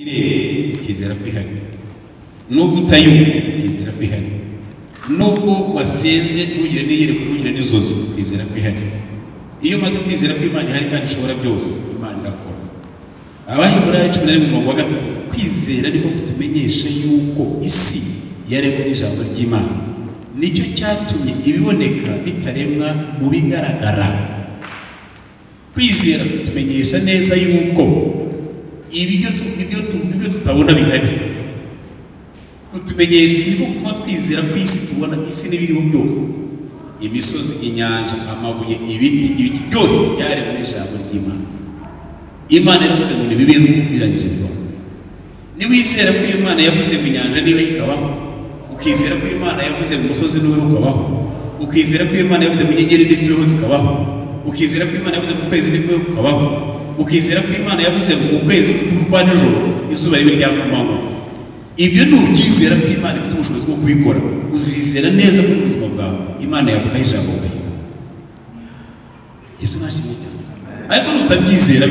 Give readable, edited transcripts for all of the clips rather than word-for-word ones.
Utayireba ukizera ko ihari, nubwo utayumva ukizera ko ihari, nubwo wasenze ntugire n'iyerekwa ntugire n'inzozi ukizera ko ihari. Iyo umaze kwizera ko Imana ihari kandi ishobora byose, Imana irakora. Abaheburayo 11:3, kwizera niko kutumenyesha yuko isi yaremwe n'ijambo ry'Imana, nicyo cyatumye ibiboneka bitaremwa mu bigaragara. Kwizera kutumenyesha neza yuko ibyo tutabona bihari, kutumenyesha niko gutuma twizera ko isi tubona, isi n'ibiriho byose, imisozi, inyanja, amabuye, ibiti, ibiki byose byaremwe n'ijambo ry'Imana. Imana yaravuze ngo nibibeho, birangije bibaho. Niwizera ko Imana yavuze ngo inyanja niba ikabaho, ukizera ko Imana yavuze ngo umusozi niwe ukabaho, ukizera ko Imana yavuze ngo inyenyeri n'izibeho zikabaho, ukizera ko Imana yavuze ngo ukwezi nikubeho kukabaho, ukizera ko Imana yavuze ngo ukwezi kwa nijoro izuba ribe rya ku manywa. Ibyo ni ubyizera ko Imana ifite ubushobozi bwo kubikora, uzizera neza ko ubuzima bwawe Imana yavuga ijambo ugahinduka. Yesu nashimwe cyane. Ariko nutabyizera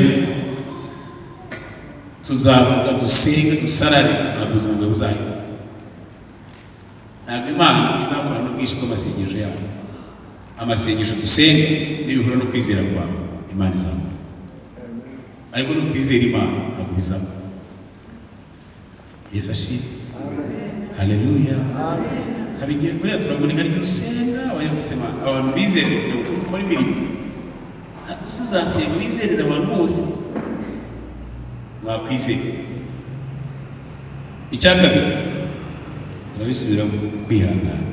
tuzavuga, dusenge, dusarare, ntabwo ubuzima bwawe buzahinduka. Ntabwo Imana izakora n'ubwinshi bw'amasengesho yawe. Amasengesho dusenga n'ibihura no kwizera kwawe, Imana izakora. Ariko nutizera Imana ntabwo bizakora. Yesu ashimwe. Haleluya. Kabigiye kuriya turavunika ariko usenga abayotse Imana. Abantu bizerera kugira ngo ukore imirimo. Uzasenga wizerera abantu bose mwakwizera. Icya kabiri turabisubiramo, kwihangana.